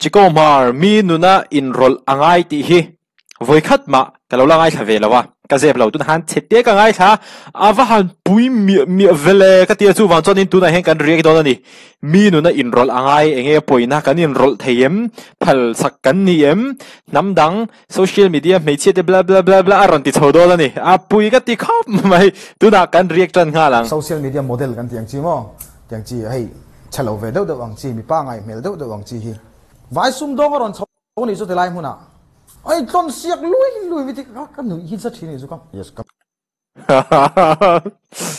Chiko Hmar, mi nuna inrawlh a ngai tih hi vawikhat mah ka lo la ngaithla ve lo a, ka zep lo. Tunah khan chhete ka ngaithla a, a va han pui miah miah vel e ka ti a, chuvang chuanin tunah hian kan react dawn a ni. Mi nuna inrawlh a ngai, enge pawina kan inrawlh thei em, phalsak kan ni em, hnam dang social media hmeichhia te bla bla bla bla a rawn ti chho dawn a ni. A pui ka ti khawp mai. Tunah kan react tan nghal ang. Social media model kan ti ang chi maw? Tiang chi hei chhe lo ve deuh deuh ang chi, mipa ngai hmel deuh deuh ang chi hi. Vai sumdawng a rawn chho ni chu tilai hmunah a intlawn siak lui lui mi ti ka ka nuih hi za thin ni chu ka yes ka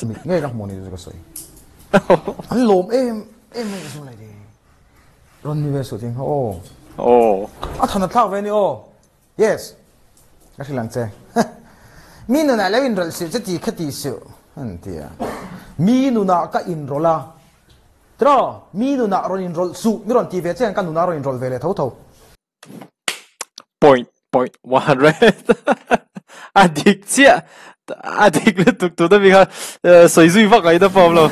mit ngei ka hmu ni chu ka sawi. An lawm em em mai chu lai rawn ni ve suh ting kha aw. Aw. A than a thlak ve ni aw. Yes. Ka hrilh ang che. Mi nunah lo inrawlh suh che ti kha ti suh an ti a. Mi nunah ka inrawlh a. Tiraw? Mi nunah rawn inrawlh suh mi rawn ti ve che hian ka nunah rawn inrawlh ve leh tho tho. Point point 100 A dik chiah. A dik lutuk tuna mi kha sawi zui vak ngaihna pawh a awm lo.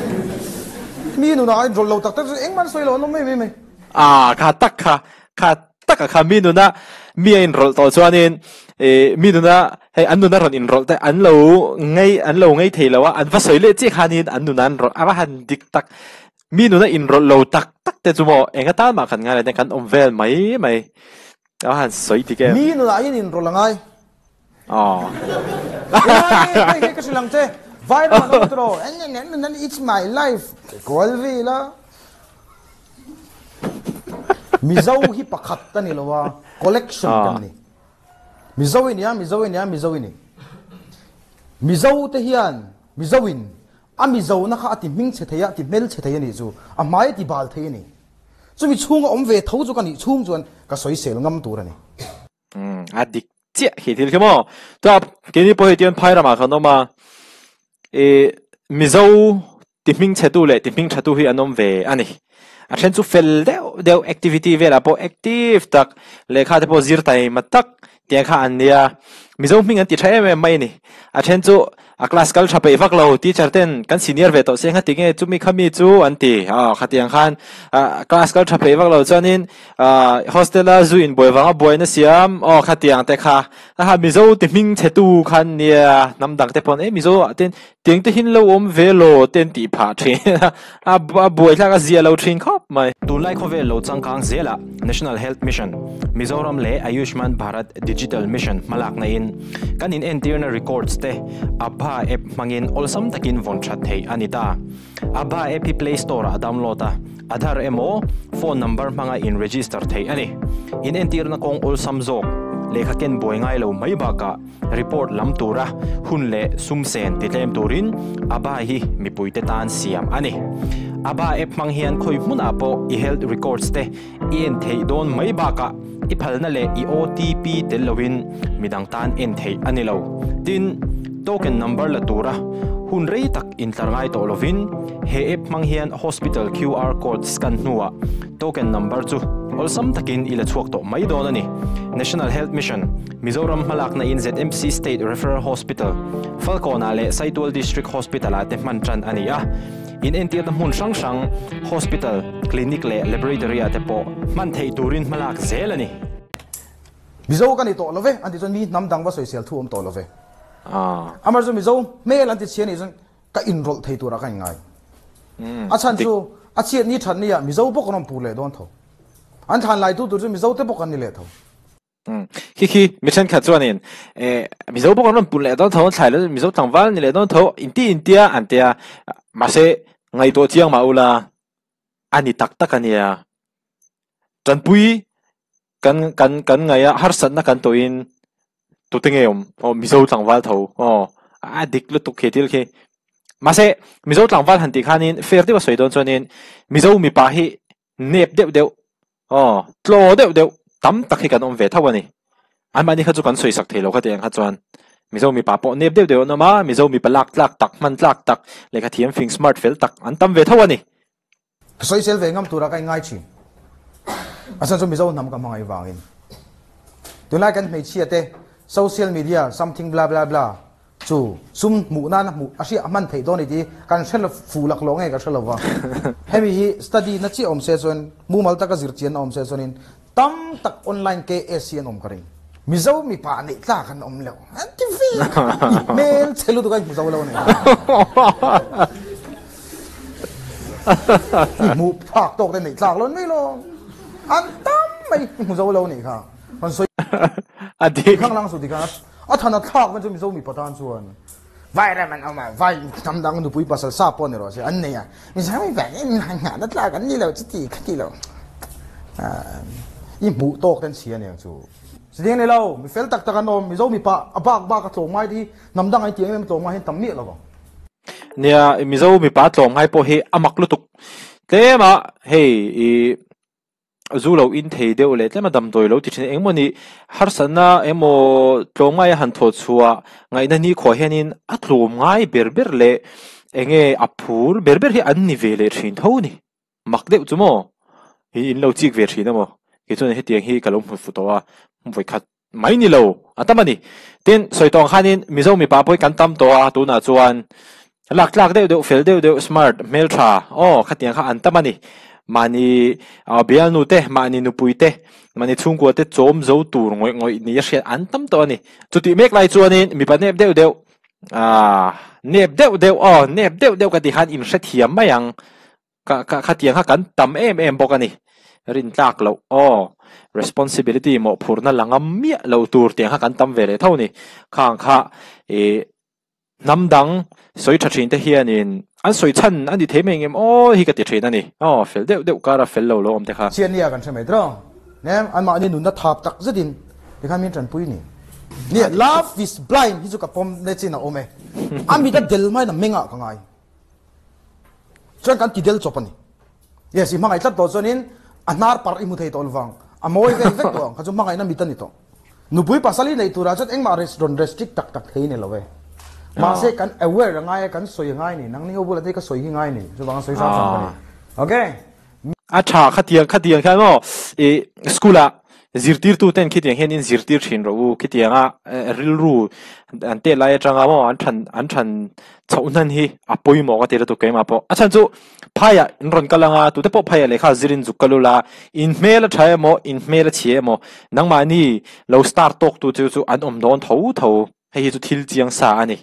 Mi nunah a inrawlh lo tak tak chu engmah an sawi lo an awm mai mai mai. Ah kha tak kha kha taka kha mi nuna mi a inrawlh tawh chuanin ih mi nuna hei an nuna rawn inrawlh te an lo ngei an lo ngei thei lo a an va sawi leh chiah khanin an nuna an rawlh a va han dik tak mi nuna inrawlh lo tak tak te chu maw eng atan mah kan ngai lo te kan awm vel mai mai a va han sawi dik em. Mi nunah hian inrawlh a ngai. Aw. Hei hei ka hrilh ang che viral an awm tawh it's my life kual vel a Mizo hi pakhat a ni lo a collection kan ni Mizo i nia Mizo i nia Mizo i ni Mizo te hian Mizo in a Mizo na kha a ti hming chhe thei a ti hmel chhe thei a nih chu a hmai a ti bal thei a ni chumi chhunga awm ve tho chu ka nih chhung chuan ka sawisel ngam tur a ni. A dik chiah khi thil khi maw. Chuan keini pawh hei tian phai ramah khan awm a, ih Mizo ti hming chhe tu leh ti hming tha tu hi an awm ve a ni. A then chu fel deuh deuh activity velah pawh active tak lehkha te pawh zir taima tak tiang kha an nia. Mizo hming an ti tha em em mai a ni. A then chu A class kal tha peih vak lo, teacher ten kan senior ve tawh se nga ti nge chumi khami chu an ti. Aw khatiang khan class kal tha peih vak lo chuanin hostel a zu in buai vanga buaina siam aw khatiang te kha. Aha Mizo ti hming chhe tu khan nia hnam dang te pawn e Mizo ah ten tiang te hin lo awm ve law te an tih phah thin a a buai thlak a zia lo thin khawp mai. Tunlai khawvel lo changkang zelah National Health Mission, Mizoram leh Ayushman Bharat Digital Mission hmalakna in Kan in entirna records te Abha app hmangin awlsam takin vawn that theih a ni ta. Abha app hi Play Store ah download a, Aadhaar emaw phone number hmanga in register theih a ni. In entirna kawng awlsam zawk, lehkha ken buai ngai lo mai bakah report lam tura hun leh sum sen ti tlem turin Abha hi mipuite tan siam a ni. Abha app hmang hian khawi hmunah pawh i health records te I en theih dawn mai bakah i phalna leh i OTP tel loin midang tan en theih a ni lo. Tin, token number la tura hun rei tak intlar ngai tawh lovin he app hmang hian hospital QR code scan hnuah token number chu awlsam takin i la chhuak tawh mai dawn a ni. National Health Mission, Mizoram hmalakna in ZMC State Referral Hospital, Falkawnah leh Saitual District Hospital-ah te hman tan a ni a. In entirna hmun hrang hrang, hospital, clinic leh laboratory ah te pawh hman theih turin hmalak zel a ni. Mizo ka ni tawh lo ve, an ti chuan mi hnam dang va sawisel thu awm tawh lo ve. Amar chu Mizo hmel an ti chhia nih chuan ka inrawlh thei turah ka inngai. A chhan chu a chhiat ni that nia Mizo bawk an rawn pur leh dawn tho. An thlan lai tu tur chu Mizo te bawk an ni leh tho. Khi khi mi thenkhat chuanin eh Mizo bawk an rawn pun leh dawn tho an thlai lo Mizo tlangval ni leh dawn tho inti intia an tia mahse ngaihtuah chiang mah ula a ni tak tak ania tanpui kan kan kan ngaih a harsatna kan tawhin tute nge awm aw Mizo tlangval tho aw a dik lutuk khi thil khi mahse Mizo tlangval han tih khanin fair deuh a sawi dawn chuanin Mizo mipa hi nep deuh deuh Aw, tlaw deuh deuh tam tak hi kan awm ve tho a ni. Anmahni kha chu kan sawisak thei lo kha tiang kha chuan Mizo mipa pawh nep deuh deuh an awm a, Mizo mipa lak tlak tak, hman tlak tak, lehkha thiam fing smart fel tak an tam ve tho a ni. Ka sawisel ve ngam tura ka inngai thin. A chhan chu Mizo hnam ka hmangaih vangin. Tunlai kan hmeichhia te social media something bla bla bla Chu sum hmuh nana hmuh a hriah a hman theih dawn i ti kan hre lo fu lak lo nge ka hre lo va. Hemi hi study na chiah awm se chuan mumal taka zir chian na awm se chuanin Tam tak online KS hi an awm ka ring. Mizo mipa neih tlak an awm lo. An ti ve i hmel chhe lutuk a i hmu zo lo a ni. I hmuh phak tawk te neih tlak lo an mai lo. An tam mai i hmu zo lo a nih kha. Kan sawi A dik. Khanglang chu tikhan a than a thlak na chu Mizo mipa tan chuan Vai ram an awm a, vai hnam dang nupui pasal sa pawh ni rawh se an nei a. Mizo mipa hi nghah na tlak an ni lo chuti kha ti lo. I hmuh tawk te an chhia aniang chu. Chutiang ni lo, mi fel tak tak an awm, Mizo mipa a bak bak a tlawm ngai te hi hnam dang an tih ang em tlawm ngai hi an tam miah lo vang. Nia, Mizo mipa tlawm ngai pawh hi a mak lutuk tlem a, hei i zu lo in thei deuh leh tlema damdawi lo ti thin engemaw ni harsatna emaw tlawm ngai a han thawh chhuah ngaihna ni khuah hianin a tlawm ngai ber ber leh enge a phur ber ber hi an ni ve leh thin tho a ni mak deuh chu maw i in lo chik ve thin emaw kei chuan hetiang hi ka lo hmu fu tawh a vawikhat mai ni lo a tam a ni tin sawi tawh ang khanin Mizo mipa pawh hi kan tam tawh a tunah chuan lak tlak deuh deuh fel deuh deuh smart hmeltha aw khatiang kha an tam a ni mahni ah bialnu te mahni nupui te mahni chhungkua te chawm zo tur ngawih ngawih ni a hriat an tam tawh a ni chutih mek lai chuanin mipa nep deuh deuh ah nep deuh deuh aw nep deuh deuh ka ti khan inhrethiam mai ang. Ka ka khatiang kha kan tam em em bawk a ni. Rin tlak loh aw. Responsibility mawhphurhna la ngam miah lo tur tiang kha kan tam ve leh tho a ni. Khang kha ih hnam dang sawi tha thin te hianin an sawi chhan a ni thei mai engem aw hi ka ti thin a ni. Aw fel deuh deuh kara fel lo lo awm te kha. Chian nia kan hre mai tawh. Nem anmahni nunna thap tak zetin tikhan min tanpui ni. Nia love is blind hi chu ka pawm le chin a awm e. A mit a del hmain a mengah ka ngai. Chuan kan ti del chawp a ni. Yes, i hmangaih tlat tawh chuanin a hnar parh i hmu thei tawh lovang. A mawi vel vek tawh ang. Kha chu hmangaihna mit a ni tawh. Nupui pasal i neih turah chuan engmah rawn restrict tak tak thei ni lo e. Mahse kan aware a ngai a, kan sawi a ngai a ni. Nangni ho bulah te hi ka sawi hi ngai a ni. Chuvanga sawi hrang hrang ka ni. Okay. A tha khatiang khatiang khian maw i school ah zirtirtu ten khitiang hian in zirtir thin rawh u khitianga rilru an tet lai atanga maw an than an than chhoh hnan hi a pawimawh ka ti lutuk keimah pawh a chhan chu phaiah in rawn kal anga tute pawh phaiah lehkha zir in zuk kal ula in hmel a tha emaw in hmel a chhia emaw nangmahni lo star tawk tu chu chu an awm dawn tho tho hei hi chu thil chiang sa a ni.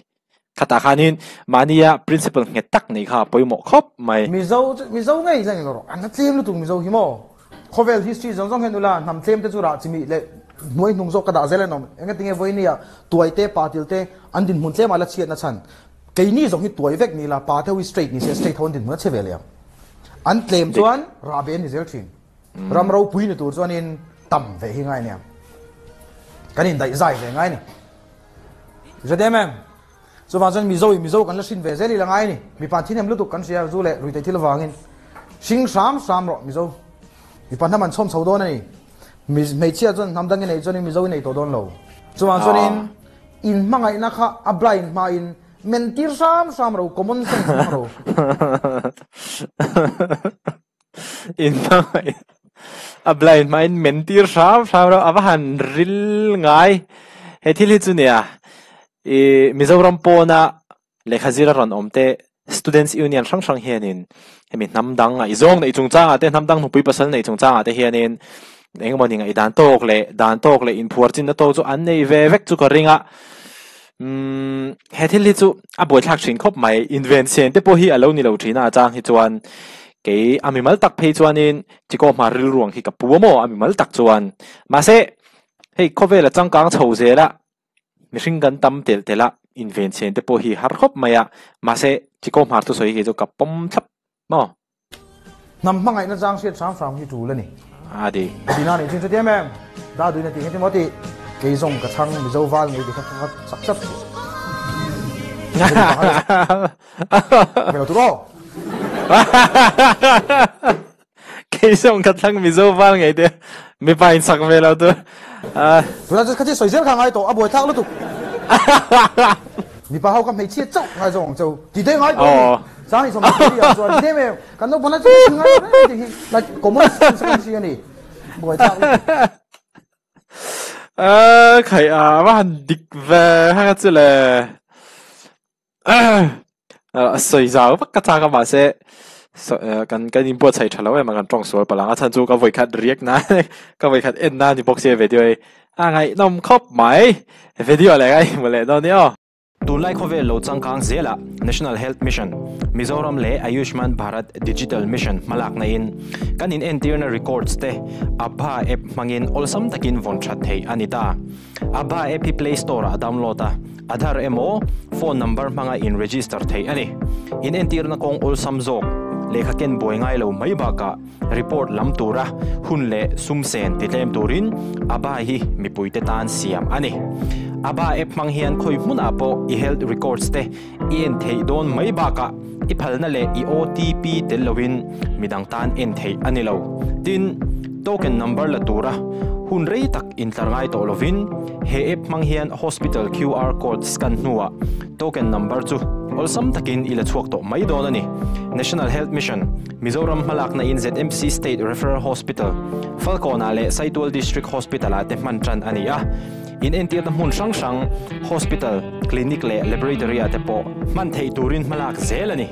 Khatah khanin mahnia principle nghet tak nei kha a pawimawh khawp mai. Mizo chu Mizo ngei leng lo rawh. An la tlem lutuk Mizo hi maw? Khawvel history zawng zawng hian ula hnam tlem te chu rah chimih leh hnuai hnung zawk ka dah zel an awm. Engatinge vawinia tuai te pa til te an dinhmun tlem ah la chhiatna chhan. Keini zawng hi tuai vek ni la pa te ho hi straight ni se straight ho an dinhmun a chhe ve leh ang. An tlem chuan rah ve an ni zel thin. Ram ropui ni tur chuanin tam ve hi ngai ania. Kan indaih zai ve ngai a ni. Hre em em? Chuvang chuan Mizo in Mizo kan la hrin ve zel i la ngai a ni. Mipa thin em lutuk kan hria zu leh ruihtheih thil avangin hring hram hram rawh Mizo. Mipa hnam an chhawm chho dawn a ni. Hmeichhia chuan hnam dang i neih chuanin Mizo i nei tawh dawn lo. Chuvang chuanin in hmangaihna kha a blind hmain men tir hram hram ro, common sense hmang ro. In hmangaih a blind hmain men tir hram hram ro a va han ril ngai he thil hi chu nia ih Mizoram pawna lehkha zira rawn awm te students union hrang hrang hianin hemi hnam dang ngaihzawng neih chungchangah te hnam dang nupui pasal neih chungchangah te hianin engemaw ni ngaih dan tawk leh dan tawk leh inphuar chinna tawk chu an nei ve vek chu ka ring a umm he thil hi chu a buaithlak thin khawp mai inven sen te pawh hi a lo ni lo thin a a chang hi chuan kei a mimal tak phei chuanin chikaw hma rilruang hi ka pu a maw a mimal tak chuan mahse hei khawvela changkang chho zela mihring kan tam telh telh a inven sen te pawh hi har khawp mai a mahse chikaw hmar thusawi hi chu ka pawm thlap maw. Hnam hmangaihna chang hriat hram hram hi tul a ni. A ti. Tina nih chin chutiang em? Da duin a tih hi maw tih? Kei zawng ka chhang Mizo val ngei ti kha kha sak sap tih. Ve lo tur aw. Kei zawng ka thlang Mizo val ngei te mipa in sak ve lo tur. Tuna chu khatia sawi zel kha ngai tawh a buaithlak lutuk. Mipa ho kha hmeichhia chauh ngai zawng ang cheu ti deuh ngai tawh a ni. Sang i sawm leh chuan ti deuh em kan naupang lai chu ka ngai lo reng tih hi like common sense kan hria a ni. Buaithlak lutuk. A khai a va han dik ve hang chu le. A sawi zau vak ka chak a mahse. Kan kan inbuatsaih tha lo em a kan tawng sual palh ang a chhan chu ka vawikhat react na ka vawikhat en na ni bawk sia video hi a ngaihnawm khawp mai video leh ka inhmu leh dawn ni aw. Tunlai khawvel lo changkang zelah National Health Mission, Mizoram leh Ayushman Bharat Digital Mission hmalakna in kan in entirna records te Abha app hmangin awlsam takin vawn that theih a ni ta. Abha app hi Play Store ah download a, Aadhaar emaw phone number hmanga in register theih a ni. In entirna kawng awlsam zawk, lehkha ken buai ngai lo mai bakah report lam tura hun leh sum sen ti tlem turin Abha hi mipuite tan siam a ni. Abha app hmang hian khawi hmunah pawh i health records te i en theih dawn mai bakah i phalna leh i OTP tel loin midang tan en theih a ni lo. Tin, token number la tura hun rei tak intlar ngai tawh lovin he app hmang hian hospital QR code scan hnuah token number chu awlsam takin i la chhuak tawh mai dawn a ni. National Health Mission, Mizoram hmalakna in ZMC State Referral Hospital, Falkawnah leh Saitual District Hospital-ah te hman tan a ni a. In entirna hmun hrang hrang, hospital, clinic leh laboratory-ah te pawh hman theih turin hmalak zel a ni.